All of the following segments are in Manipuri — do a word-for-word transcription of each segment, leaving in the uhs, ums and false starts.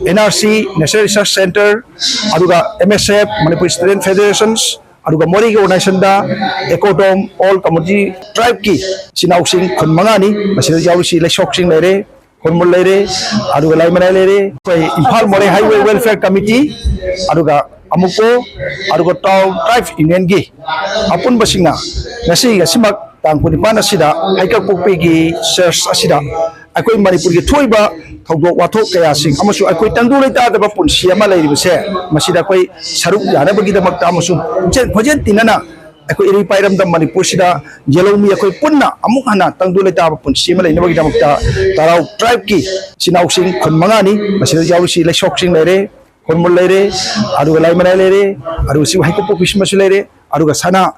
And R C, National Research Centre, ꯑꯗꯨꯒ M S F, Manipur Student Federations, ꯑꯗꯨꯒ ꯃꯣꯔꯦꯒꯤ organisationꯗ ꯑꯦꯀꯣꯗꯣꯝ, All Community Tribeꯀꯤ ꯏꯆꯤꯟ ꯏꯅꯥꯎꯁꯤꯡ ꯈꯨꯟ ꯃꯉꯥꯅꯤ꯫ ꯃꯁꯤꯗ ꯌꯥꯎꯔꯤꯁꯤ ꯂꯩꯁꯣꯛꯁꯤꯡ ꯂꯩꯔꯦ, ꯈꯣꯔꯃꯨꯜ ꯂꯩꯔꯦ, ꯑꯗꯨꯒ ꯂꯩꯃꯔꯥꯏ ꯂꯩꯔꯦ, ꯑꯩꯈꯣꯏ ꯏꯝꯐꯥꯜ ꯃꯣꯔꯦ Highway Welfare Committee, ꯑꯗꯨꯒ ꯑꯃꯨꯀꯣ, ꯑꯗꯨꯒ Town Tribe Unionꯒꯤ ꯑꯄꯨꯟꯕꯁꯤꯡꯅ ꯉꯁꯤ, ꯉꯁꯤꯃꯛ ꯇꯥꯡ ꯀꯨꯟꯅꯤꯄꯥꯟ ꯑꯁꯤꯗ ꯍꯩꯀꯛꯄꯣꯛꯄꯤꯒꯤ ꯆꯔꯆ ꯑꯁꯤꯗ ꯑꯩꯈꯣꯏ ꯃꯅꯤꯄꯨꯔꯒꯤ ꯊꯣꯛꯏꯕ ꯊꯧꯗꯣꯛ ꯋꯥꯊꯣꯛ ꯀꯌꯥꯁꯤꯡ ꯑꯃꯁꯨꯡ ꯑꯩꯈꯣꯏ ꯇꯪꯗꯨ ꯂꯩꯇꯥꯗꯕ ꯄꯨꯟꯁꯤ ꯑꯃ ꯂꯩꯔꯤꯕꯁꯦ, ꯃꯁꯤꯗ ꯑꯩꯈꯣꯏ ꯁꯔꯨꯛ ꯌꯥꯅꯕꯒꯤꯗꯃꯛꯇ ꯑꯃꯁꯨꯡ ꯄꯨꯛꯆꯦꯜ ꯈꯣꯏꯖꯦꯜ ꯇꯤꯟꯅꯅ ꯑꯩꯈꯣꯏ ꯏꯔꯩꯄꯥꯛ ꯏꯔꯝꯗꯝ ꯃꯅꯤꯄꯨꯔꯁꯤꯗ ꯌꯦꯜꯍꯧꯃꯤ ꯑꯩꯈꯣꯏ ꯄꯨꯟꯅ ꯑꯃꯨꯛ ꯍꯟꯅ ꯇꯪꯗꯨ ꯂꯩꯇꯥꯕ ꯄꯨꯟꯁꯤ ꯑꯃ ꯂꯩꯅꯕꯒꯤꯗꯃꯛꯇ ꯇꯔꯥꯎ tribeꯀꯤ ꯏꯆꯤꯟ ꯏꯅꯥꯎꯁꯤꯡ ꯈꯨꯟ ꯃꯉꯥꯅꯤ꯫ ꯃꯁꯤꯗ ꯌꯥꯎꯔꯤꯁꯤ ꯂꯩꯁꯣꯛꯁꯤꯡ ꯂꯩꯔꯦ, ꯈꯣꯔꯃꯨꯜ ꯂꯩꯔꯦ, ꯑꯗꯨꯒ ꯂꯥꯏꯃꯔꯥꯏ ꯂꯩꯔꯦ, ꯑꯗꯨꯒ ꯁꯤ ꯍꯩꯀꯨꯞꯄꯣꯛꯄꯤꯁꯤꯃꯁꯨ ꯂꯩꯔꯦ, ꯑꯗꯨꯒ ꯁꯅꯥ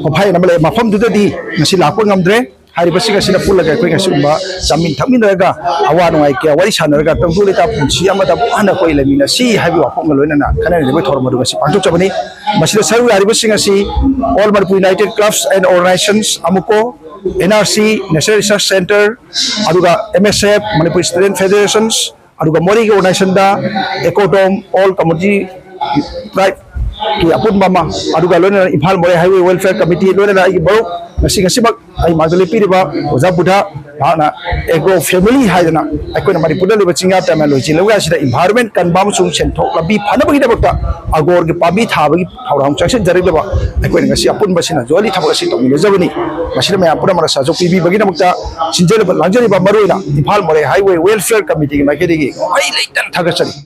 ꯀꯣꯐꯥꯏ ꯑꯃ ꯂꯩ꯫ ꯃꯐꯝꯗꯨꯗꯗꯤ ꯉꯁꯤ ꯂꯥꯛꯄ ꯉꯝꯗ꯭ꯔꯦ꯫ ꯍꯥꯏꯔꯤꯕꯁꯤꯡ ꯑꯁꯤꯅ ꯄꯨꯜꯂꯒ ꯑꯩꯈꯣꯏ ꯉꯁꯤꯒꯨꯝꯕ ꯆꯥꯃꯤꯟ ꯊꯛꯃꯤꯟꯅꯔꯒ ꯑꯋꯥ ꯅꯨꯡꯉꯥꯏ ꯀꯌꯥ ꯋꯥꯔꯤ ꯁꯥꯟꯅꯔꯒ ꯇꯪꯗꯨ ꯂꯩꯇꯥ ꯄꯨꯟꯁꯤ ꯑꯃꯗ ꯑꯃꯨꯛ ꯍꯟꯅ ꯑꯩꯈꯣꯏ ꯂꯩꯃꯤꯟꯅꯁꯤ ꯍꯥꯏꯕꯒꯤ ꯋꯥꯐꯝꯒ ꯂꯣꯏꯅꯅ ꯈꯟꯅꯔꯤꯕ ꯊꯧꯔꯝ ꯑꯗꯨ ꯉꯁꯤ ꯄꯥꯡꯊꯣꯛꯆꯕꯅꯤ꯫ ꯃꯁꯤꯗ ꯁꯔꯨꯛ ꯌꯥꯔꯤꯕꯁꯤꯡ ꯑꯁꯤ All Manipur United Clubs and Organisations, AMUCO, N R C, National Research Centre, ꯑꯗꯨꯒ M S F, Manipur Student Federations, ꯑꯗꯨꯒ ꯃꯣꯔꯦꯒꯤ organisationꯗ ꯑꯦꯀꯣꯗꯣꯝ, All Community Tribeꯀꯤ ꯑꯄꯨꯟꯕ ꯑꯃ, ꯑꯗꯨꯒ ꯂꯣꯏꯅꯅ ꯏꯝꯐꯥꯜ ꯃꯣꯔꯦ Highway Welfare Committee, ꯂꯣꯏꯅꯅ ꯑꯩꯒꯤ ꯃꯔꯨꯞ ꯉꯁꯤ, ꯉꯁꯤꯃꯛ ꯑꯩ ꯃꯥꯡꯗ ꯂꯦꯞꯄꯤꯔꯤꯕ ꯑꯣꯖꯥ ꯕꯨꯙ, ꯃꯍꯥꯛꯅ ꯑꯦꯒ꯭ꯔꯣ ꯐꯦꯃꯤꯂꯤ ꯍꯥꯏꯗꯅ ꯑꯩꯈꯣꯏꯅ ꯃꯅꯤꯄꯨꯔꯗ ꯂꯩꯕ ꯆꯤꯡꯌꯥ ꯇꯝꯌꯥ ꯂꯣꯏꯖꯤꯡ ꯂꯧꯌꯥꯁꯤꯗ environment ꯀꯟꯕ ꯑꯃꯁꯨꯡ ꯁꯦꯟꯊꯣꯛ ꯂꯝꯕꯤ ꯐꯅꯕꯒꯤꯗꯃꯛꯇ ꯑꯒꯣꯔꯒꯤ ꯄꯥꯝꯕꯤ ꯊꯥꯕꯒꯤ ꯊꯧꯔꯥꯡ ꯆꯪꯁꯤꯟꯖꯔꯛꯂꯤꯕ ꯑꯩꯈꯣꯏꯅ ꯉꯁꯤ ꯑꯄꯨꯟꯕꯁꯤꯅ jointly ꯊꯕꯛ ꯑꯁꯤ ꯇꯧꯃꯤꯟꯅꯖꯕꯅꯤ꯫ ꯃꯁꯤꯗ ꯃꯌꯥꯝ ꯄꯨꯝꯅꯃꯛꯅ ꯁꯍꯖꯣꯛ ꯄꯤꯕꯤꯕꯒꯤꯗꯃꯛꯇ ꯁꯤꯟꯖꯔꯤꯕ ꯂꯥꯡꯖꯔꯤꯕ ꯃꯔꯨꯑꯣꯏꯅ ꯏꯝꯐꯥꯜ ꯃꯣꯔꯦ Highway Welfare Committeeꯒꯤ ꯃꯥꯏꯀꯩꯗꯒꯤ ꯉꯥꯏ ꯂꯩꯇꯅ ꯊꯥꯒꯠꯆꯔꯤ꯫